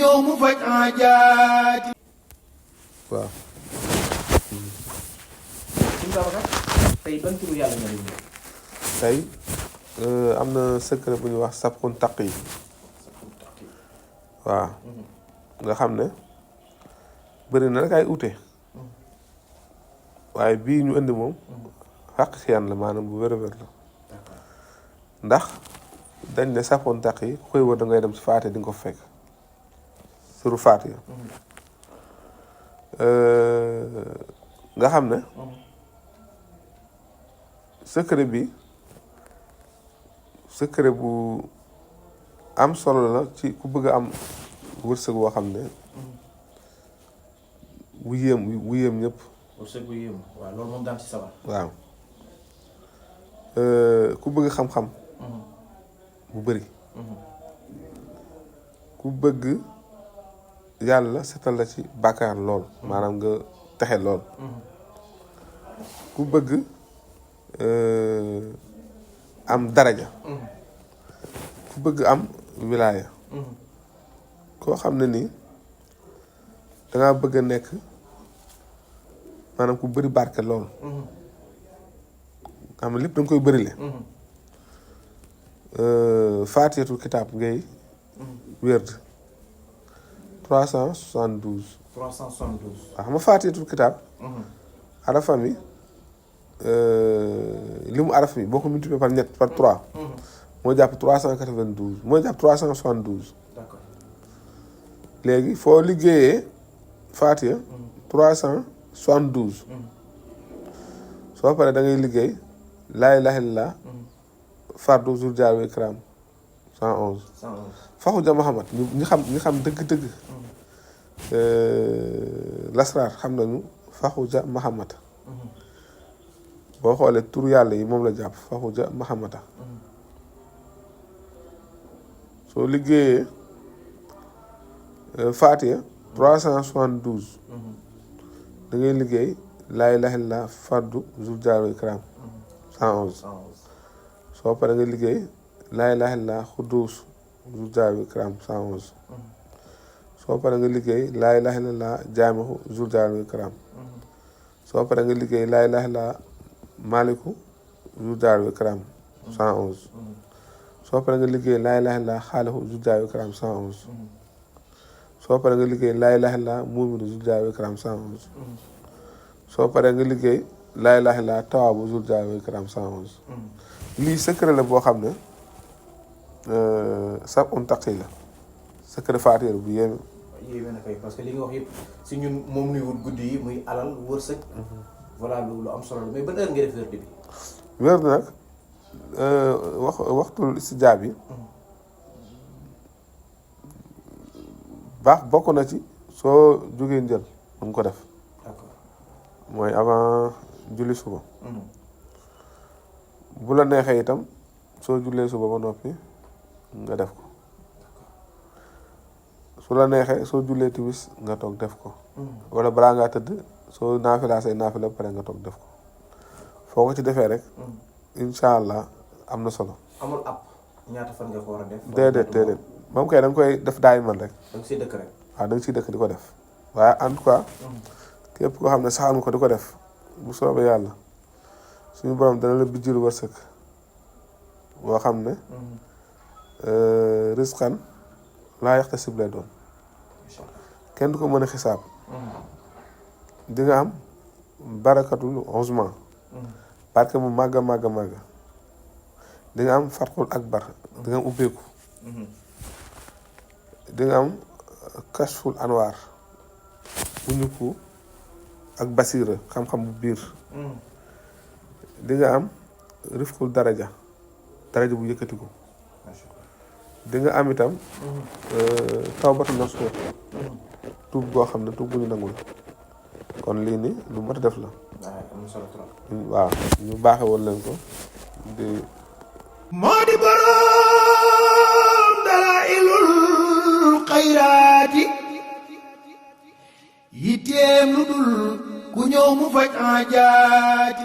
ñëw mu faj aajaati. waaw. suñu Babacar tey ban turu yàlla nga leen ñëw. tey am na secret bu ñuy wax sabxun taq yi. waaw. nga xam ne bëri na rek ay ute. waaye bii ñu indi moom. xaq xiyaan la maanaam bu wér a wér la. ndax dañ ne sabxun taq yi ku koy wër da ngay dem si faate di nga ko fekk. suru faat yi. nga xam ne. secret bi secret bu am solo la ci ku bëgg a am wërsëg woo xam ne bu yéem ñëpp. wërsëg bu yéem waaw loolu moom daan ci sawar. waaw ku bëgg xam-xam. bu bëri. ku bëgg yàlla setal la ci bàkkaar lool maanaam nga texe lool. ku bëgg am daraja. ku bëgg am wilaaya. koo xam ne nii dangaa bëgg a nekk maanaam ku bëri barke lool. xam ne lépp da nga koy bërile. faatiyatul kitaab ngay wérd 372. 372. waaw xam nga faatiyatul kitaab. arafam yi li mu araf mi boo ko multiplié par ñett par 3. moo jàpp 392 moo jàpp 372. d'accord. léegi foo liggéeyee faatiya 372. soo paree da ngay liggéey laa ilaaha illallaah fardu zul jaal wal ikraam 111. 111. faxu ja Muhammad ñi xam dëgg-dëgg. lasraar xam nañu faxu ja Muhammad. boo xoolee tur yàlla yi moom la jàpp faxu ja Muhammad. soo liggéeyee Faatiha 372. da ngay liggéey laa ilaaha illallaah fardu zul jaal wal ikraam 111. soo paree nga liggéey laa ilaaha illallaah xudduus zul jaal wal ikraam 111. soo paree nga liggéey laa ilaaha illallaah jaamihu zul jaal wal ikraam. soo paree nga liggéey laa ilaaha illallaah maaliku zul jaal wal ikraam 111. soo paree nga liggéey laa ilaaha illallaah xaaliqu zul jaal wal ikraam 111. soo paree nga liggéey laa ilaaha illallaah muuminu zul jaal wal ikraam 111. soo paree nga liggéey laa ilaaha illallaah tawaabu zul jaal wal ikraam 111. lii secret la boo xam ne sabxun taqi la secret faatiha bu yéeme. yéeme na kay parce que li nga wax yëpp si ñun moom nuy wut guddi yi muy alal wërsëg. voilà lu am solo la mais ban heure nga def wérd bi. wérd nag waxtul istijaab yi baax bokk na ci soo jógee njël mu ngi ko def. d'accord. mooy avant julli suba. bu la neexee itam soo jullee suba ba noppi nga def ko. su la neexee soo jullee timis nga toog def ko. wala balaa ngaa tëdd soo naafilaa say naafila pare nga toog def ko. foo ko ci defee rek. incha allah am na solo. amul app ñaata fan nga ko war a def. déedéet moom kay da nga koy def daay man rek. da nga siy dëkk rek. waaw da nga siy dëkk di ko def. waaye en tout cas. képp koo xam ne saxal nga ko di ko def bu soobee yàlla suñu borom dana la bijjil wërsëg boo xam ne. risqan laa yaxtasib lay doon. kenn du ko mën a xisaab. di nga am barakatul uzma. barke mu màgg a màgg a màgg. di nga am farqul akbar di nga am ubbeeku. di nga am kashful anwaar bu ñukku ak basiira xam-xam bu biir. di nga am rifqul daraja bu yëkkatiku. di nga am itam tawbatu nasuux tuub goo xam ne tuub bu ñu nangul kon lii ni lu mat a def la. waaw ñu baaxe woon leen ko di moo di boroom dalaa'ilul xayraati yitteem lu dul ku ñëw mu faj aajaati